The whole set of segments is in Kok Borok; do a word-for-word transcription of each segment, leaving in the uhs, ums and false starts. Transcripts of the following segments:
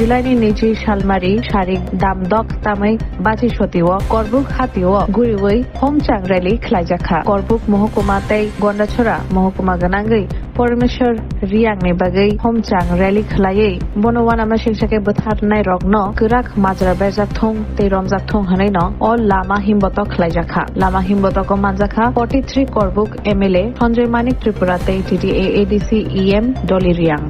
July ni niji salmari sarik damdok tamwi bachi sotio Korbuk hatio guriwi homchang rally khlaijakha. Korbuk mohokuma tei Gondachora mohokuma gwnangwi Pormeshwar Riyangni bagwi homchang rally khlaiwi bono uanama singsa khe bwtharnairokno kwrak majra berjak thung tei romjak thung hwnwino o lama himbotok khlaijakha. Lama himbotogo manjakha forty three Korbuk M L A Sanjoy Manik Tripura tei T T A A D C E M Dolly Riyang.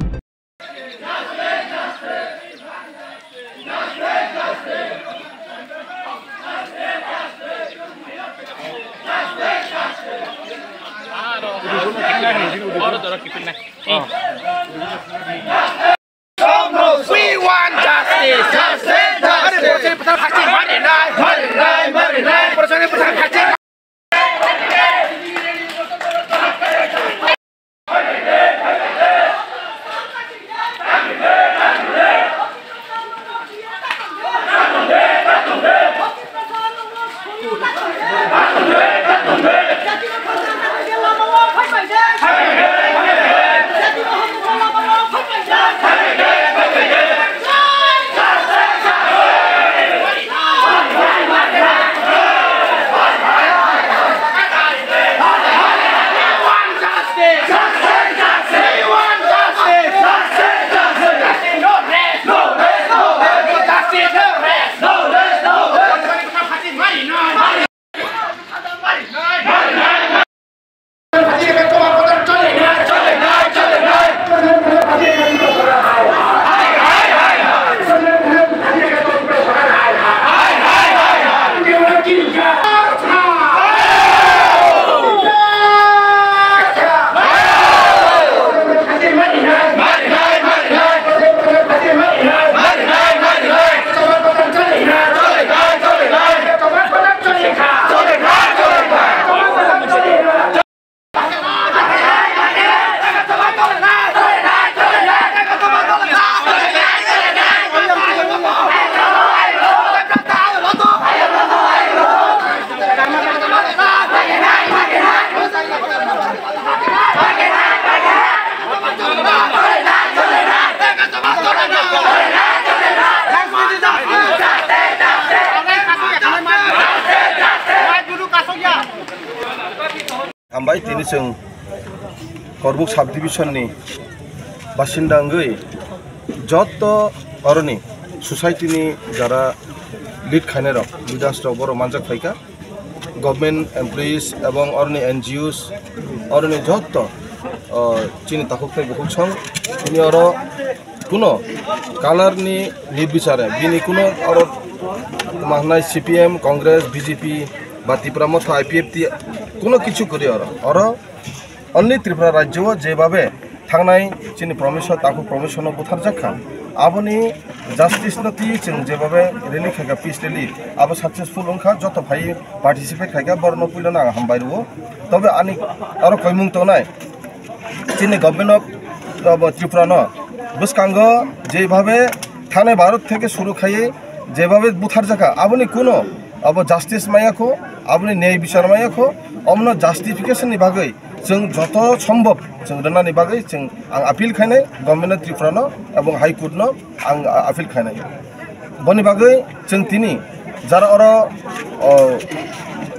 We want justice. Justice, justice. Hambai, tini chwng Korbuk subdivision ni basinda wngwi jotto oroni society ni jara lead khainai rok, leaders rok borok manjak phaikha, government employees ebong oroni N G Os, oroni jotto, o, chini takhuk tei bukhuk song tini oro kuno color ni nirbichare bini kuno oro ma hwnai C P M, Congress, B J P ba Tipra Motha, I P F T kuno kichu kwrwi oro. Oro only Tripura rajyo o jebabe thangnai chini Promeswar, takhuk Promeswar no butharjak kha. Aboni justice no twi chwng jebabe rally khaikha, peace rally, abo successful wngkha, joto phai participate khaikha, borokno puilano ang hambai rwo. Tobe ani oro koimung tongnai, chini government of, of Tripura no bwskango jebhabe thane Bharat theke suru khaiwi jebhabe butharjakha, aboni kuno abo justice maya kho, aboni nyay bichar maya kho, omono justification ni bagwi chwng joto sombhob chwng rwnani bagwi chwng ang appeal khainai government of Tripura no ebong High Court no ang appeal khainai. Boni bagwi chwng tini jara oro, o,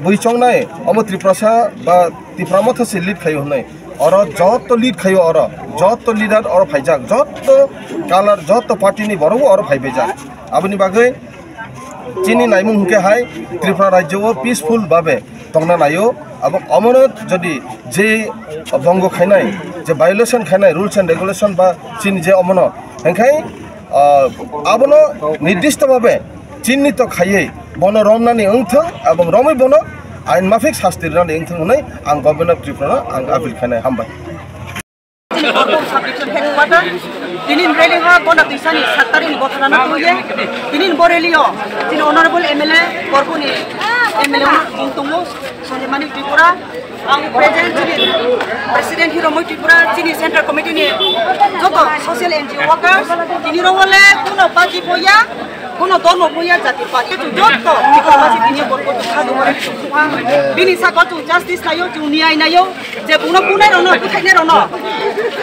bui chongnai omo Tiprasa ba Tipra Motha se lead khaio hwnwi. Oro jotto lead khaio, oro jotto leader oro phaijak, jotto color, jotto party ni borok bo oro phaibaijak. Aboni bagwi chini naimung hwnkhe hai Tripura rajyo o peaceful babe tongna naio. Abo omono jodi je bongo khainai, je violation khainai rules and regulation ba chini je omono, hwnkhai, ah, abono nirdishto babe chinni to khaiwi bono romnani wngthung, abong romwi bono ain mafik sasti rwnani wngthung hwnwi ang Government of Tripura ang appeal khainai. Hambai. Chini Korbuk subdivision headquarter, tinin rally ha Gonda Twisani saat tarikh ni botharano twiye, tinin bo rally o chini honorable M L A Korbuk ni M L A bung tongo, Sanjay Manik Tripura, Ang present chini president Hiromoi Tripura chini central committee ni joto social N G O workers, tini rong wale kuno party poya, kuno dormo poya, jati poya, joto tini borko tu khadu bini sako tu justice nayo, tu niyai nayo, je kuno punai rono, puthai ne rono,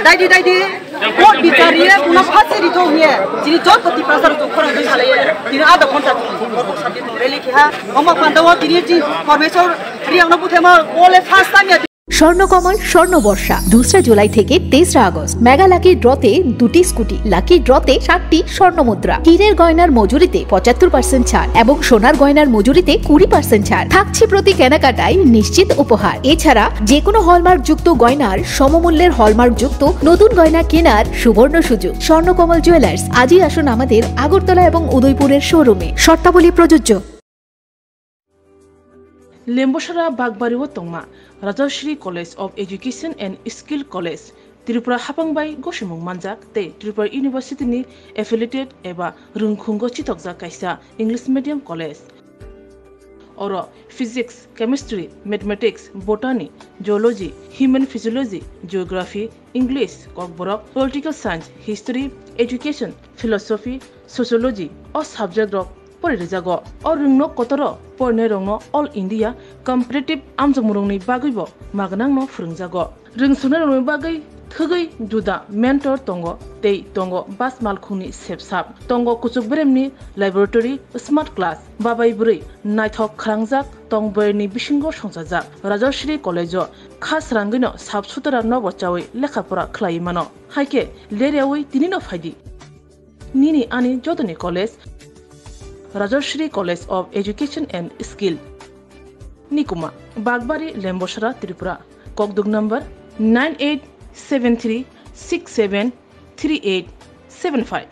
daidi daidi. Court bichar riye, kuno phasi rithok hiye, chini joto Tiprasa rok khorang dui salaiye, tini adha ghonta tini borok sati tong rally kiha, omo pandao tini chini Parmeshwar riyang no buthema ole first time ya. Swarnakamal স্বর্ণ বর্ষা দুসরা জুলাই থেকে তেসরা August. Mega lucky ড্রতে দুটি scooty, lucky ড্রতে সাতটি স্বর্ণ মুদ্রা, হীরের গয়নার মজুরিতে পঁচাত্তর পার্সেন্ট ছাড় এবং সোনার গয়নার মজুরিতে কুড়ি পার্সেন্ট ছাড় থাকছে। প্রতি কেনাকাটায় নিশ্চিত উপহার। এছাড়া যে কোনো হলমার্কযুক্ত গয়নার সমমূল্যের হলমার্কযুক্ত নতুন গয়না কেনার সুবর্ণ সুযোগ। স্বর্ণকমল জুয়েলার্স, আজই আসুন আমাদের আগরতলা এবং উদয়পুরের শোরুমে। শর্তাবলী প্রযোজ্য। Lembosara Bakbari o tongma Rajashri College of Education and Skill College, Tripura hapang bai gosimung manjak tei Tripura University ni affiliated eba rwngkhungo chitokjak kaisa English medium college. Oro physics, chemistry, mathematics, botany, zoology, human physiology, geography, English, kokborok, political science, history, education, philosophy, sociology o subject rok pori rijago. O rwngno kotoro porinai rokno All India Competitive amjokmung rokni bagwi bo magnangno phwrwngjago. Rwngsuknai rokni bagwi thwgwi juda mentor tongo tei tongo bas malkhungni sepsap, tongo kuchuk beremni laboratory, smart class, babai bwrwi naithok khalangjak tong boyarni bisingo songchajak. Rajashri College o kha srangwino sap sutara nobo chawi lekha pora khlaiwi mano. Haikhe leryawi tinino phaidi. Nini ani jotoni college, Rajashri College of Education and Skill. Nikuma, Bakbari, Lembosara, Tripura. Kokduk number nine eight seven three six seven three eight seven five.